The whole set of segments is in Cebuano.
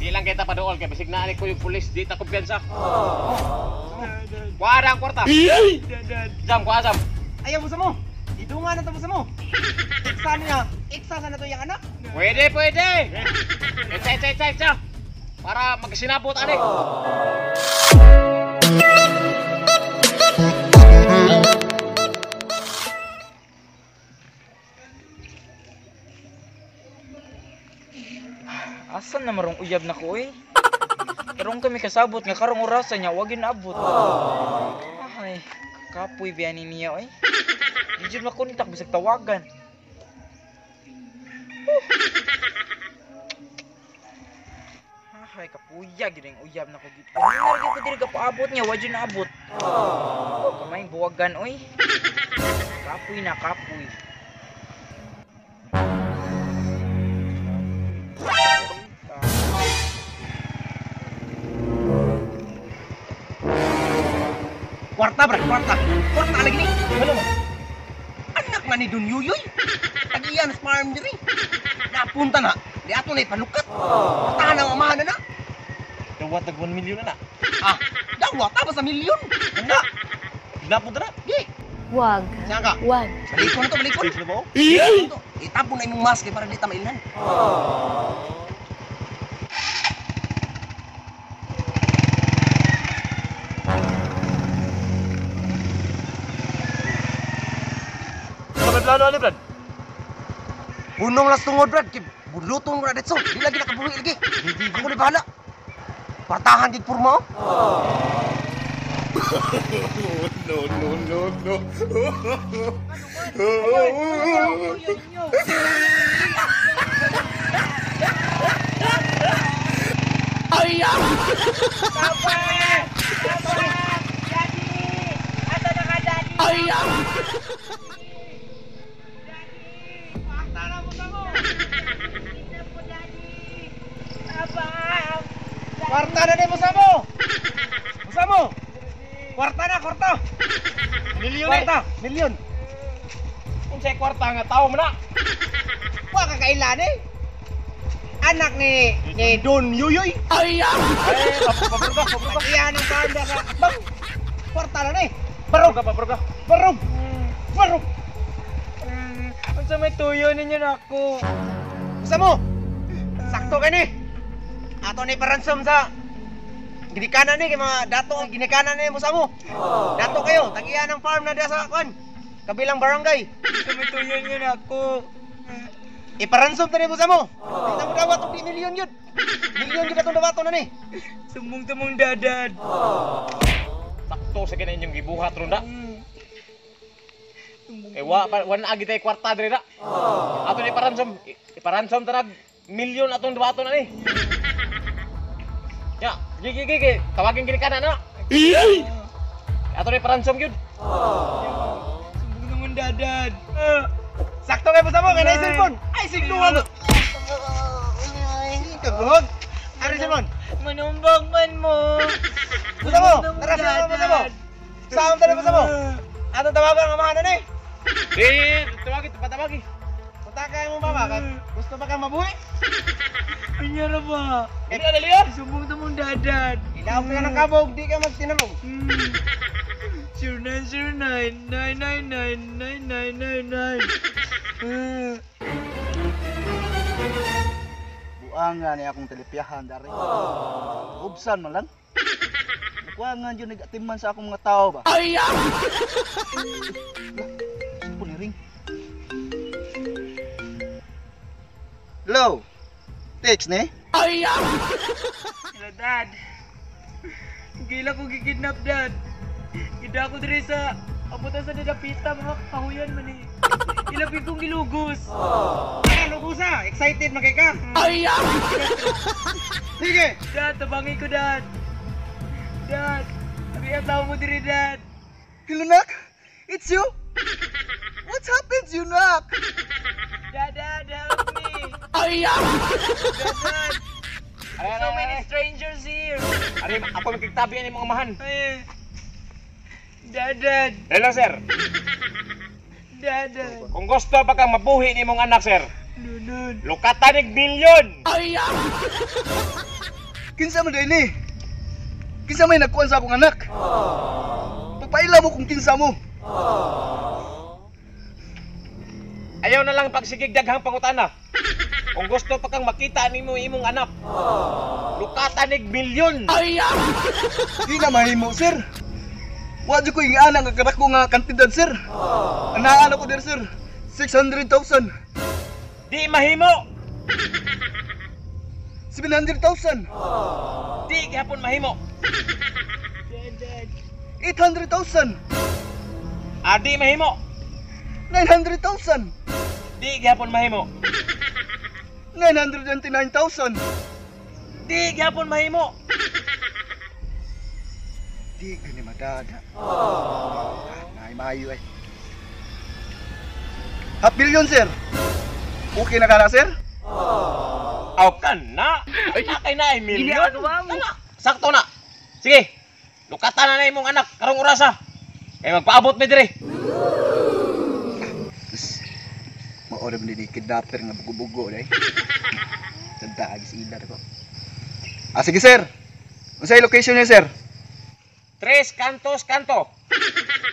Di lang kita paduol kay bisig naa ni ko yung pulis, di ta kumpiyansa. Kuha ang kwarta. Jam, kuha jam. Ayaw mo sa mo. Idungan na to mo sa mo. Iksa niya. Iksa sa na to yung anak. Pwede, pwede. Itsa, itsa, itsa, itsa. Para magsinabot ani. Asan na marong uyab na ko eh? Karong kami kasabot nga karong orasa niya wag yun abot. Ay, kapoy biyani niya oy. Di jud makontak bisag tawagan. Ay, kapuya gid ang uyab na ko gid. Ganina ra ko diri kapaabot niya wa jud naabot. Oh, kamay buwagan oy. Kapoy na kapoy. Kwarta bro, kwarta. Kwarta lagi ni. Ano mo? Anak na ni Don Yuyoy. Tagiyan sa farm diri. Napunta na. Di ato na ipalukat. Kwarta na ang amahan na na. Dawat nag 1 million na na. Ah, dawat ta ba sa milyon? Na. Napunta na. Gi. Wag. Siya ka. Wag. Balikon na to, balikon. Safe na ba? Itapon na imong mask kay para di ta mailhan. Plano ani Brad? Punong las tungod Brad, kay bulutong ra ditso. Di lagi nakabuhi lagi. Ako ni bahala. Partahan gid purma. No, no, no, no. Kwarta na ni mo. Musamo. Kwarta na, kwarta. Milyon eh. Kwarta, milyon. Kung sa kwarta nga tao man na. Wa ka kailan eh. Anak ni Don Yuyoy. Ay, paburga, paburga. Iyan ang banda sa bang. Kwarta na ni. Barog, Paburga, barog. Barog. Unsa may tuyo ninyo nako? Musamo. Sakto kani. Ato ni paransom sa ginikanan ni kay mga dato ang ginikanan ni Musamo. Dato kayo, tagiyan ang farm na diya sa kwan. Kabilang barangay. Unsa may tuyo ninyo nako? Iparansom ta ni Musamo. Di na mo dawat og di milyon yun. Milyon gyud atong dawaton na ni. Sumbong-tumong dadad. Sakto sa kina inyong gibuhat ron na. Eh wa pa wa na agi tay kwarta diri na. Ato ni paransom, iparansom tarag milyon atong dawaton na ni. Ya, gi gi gi, tawagin gini kana na. Ato ni paransom gyud. Sumbong naman dadad. Sakto kay Musamo kay na cellphone. Ay sigluhan mo. Kaguhog. Ari cellphone. Manumbang man mo. Musamo, tara sa Musamo. Saan ta ni Musamo? Atong tawagan ang amahan na ni. Eh, tawagin, patawagi. Punta kay mo mama, gusto ba kang mabuhi? Kunyara ba? Dili dali yun. Sumbong tumong dadad. Ilaw ka ng kabog, di ka magtinarong. 0909 999 9999. Buangan ni akong talipyahan dari. Ubsan man lang. Nakuangan yun nag-atiman sa akong mga tao ba. Ay! Saan ni ring? Hello? Text ni? Hello, Dad. Gila ko gikidnap, Dad. Gida ko diri sa abutan sa dadapita, mga kahuyan man eh. Ilapit kong gilugos. Ano, lugusa? Excited man kay ka? Ay! Sige! Dad, tabangi ko, Dad. Dad, sabi ang tao mo diri, Dad. Hello, nak? It's you? What happened to you, nak? Dad, Dad, help me. Ay! Dad, Dad. So many strangers here. Ari, ako magkitabi ani mga amahan. Ay. Dad, Dad. Hello, sir. Dad, Dad. Kung gusto pa kang mabuhi ni mong anak, sir. Lunod. Lukatan nig bilyon. Ay! Kinsa man ni? Kinsa may nagkuan sa akong anak? Pagpaila mo kung kinsa mo. Ayaw na lang pagsigig daghang pangutana. Kung gusto pa kang makita nimo imong anak, lukatan nig milyon. Di na mahimo, sir. Wa jud ko ingana nga kadako nga kantidad, sir. Anaan ako dir, sir. 600,000. Di mahimo. 700,000. Di gihapon mahimo. 800,000. Adi mahimo. 900,000. Di gihapon mahimo. 999,000. Di gihapon mahimo. Di gani madada. Nay maayo ay. Half billion, sir. Okay na ka na, sir? Aw kan na. Kay na ay milyon. Sakto na. Sige. Lukatan na na imong anak karong orasa. Kay magpaabot mi diri. Mao ra man ni kidnapper nga bugo-bugo day. Tanda sa ila ko. Ah, sige, sir. Unsay location niya, sir? Tres Cantos Kanto.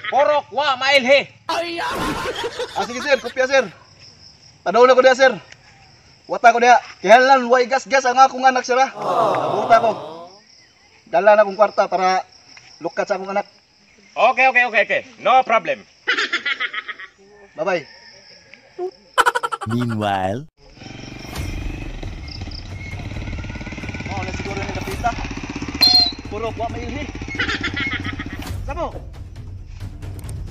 Porok wa mailhe. Ah, sige, sir, kopya, sir. Tanaw na ko diha, sir. Wata ko diha. Kinahanglan way gas-gas ang akong anak, sir. Abuta ko. Dala na akong kwarta para lukat sa akong anak. Okay. No problem. Bye-bye. Meanwhile, Oh, na siguro ni kapita. Puro wa mailhi. Samo.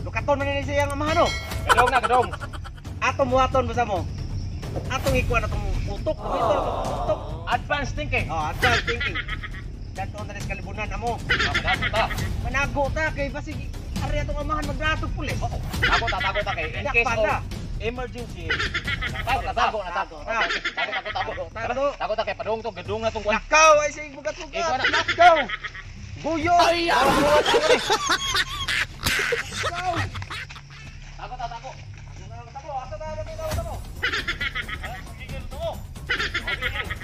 Lukaton man ni siya ang amahan, no? Gadong na gadong. Ato muhaton ba mo? Atong ikuan atong utok, gamiton atong utok. Advanced thinking. Oh, advanced thinking. Dato na sa kalibunan amo. Manago ta. Manago ta kay basig ari atong amahan magdato pulis. Tago ta, tago ta kay in case of emergency. Tago ta, tago na tago. Tago, tago, tago. Tago ta kay padung to gadong na tong kuan. Lakaw ay sig bugat-bugat. Lakaw. Guyo. Ay, tago ta, tago. Tago, asa ta, tago, tago.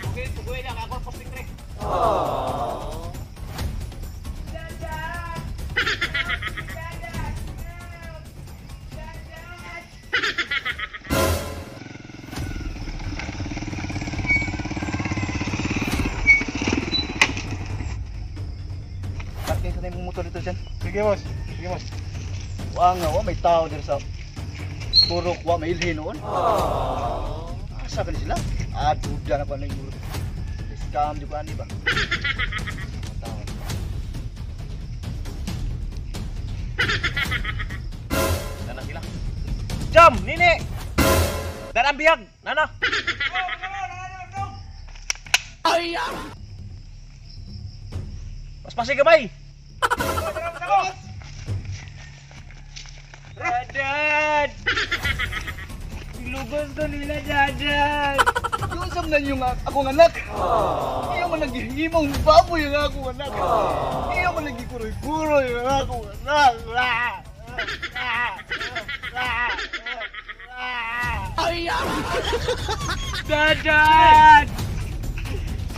Okay, tugoy lang ako posting trick. Parking sa imong motor dito dyan. Sige, boss. Sige, boss. Wa nga, wa may tao dito sa Purok wa mailhi noon. Asa ka ni sila? Ah, duda na ko ano yung scam di ko ani ba? Tao. Nana sila. Jam, nini. Darang biyag, nana. Ay! Paspasi gamay. Dad! Lugos ko nila, Dad! Yusam na yung akong anak. Iyo man naghihimong baboy ang akong anak. Iyo man nagikuroy-kuroy ang akong anak. Dad!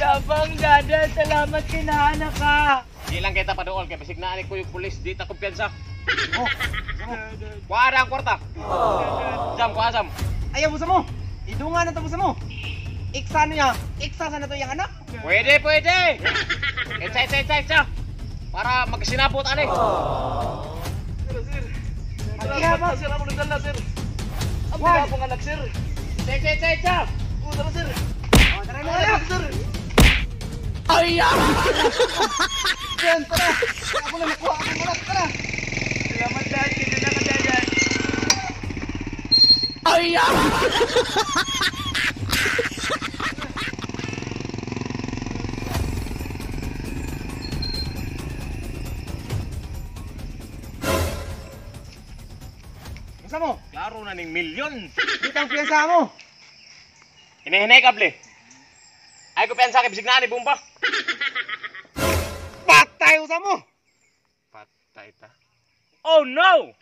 Tabang, Dada! Salamat kinaanak ka! Di lang kita paduol kay basig naa ni ko yung pulis di ta kumpiyansa. Oh. Kuha ang kwarta. Jam, kuha jam. Ayaw mo sa mo. Idungan na to mo sa mo. Iksa niya. Iksa sa na to yung anak. Pwede, pwede. Itsa, itsa, itsa, itsa. Para magsinabot ani. Sir, Mag-iha ba? sir, ako nagdala, sir. Ang pila akong anak, sir. Itsa, itsa, itsa, itsa. Oo, tara, sir. Oh, tara na, tara. Sir. Ay! Yan, tara. Ako na nakuha akong anak, tara. Salamat, Dad! Kinaanak ka, Dad! Sa mo. Klaro na ning milyon. Dito ang piyansa mo. Hinihinay kable. Ay ko piyansa kay bisig naa ni bomba. Patay sa mo. Patay ta. Oh no!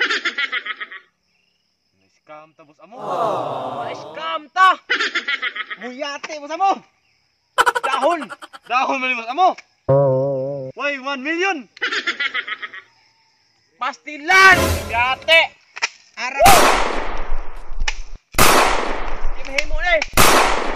Scam tapos amo. Scam ta. Muyate mo sa mo. Dahon. Dahon man ni amo. Why 1 million? Pastilan! Gate! Ara. Di mahimo na eh.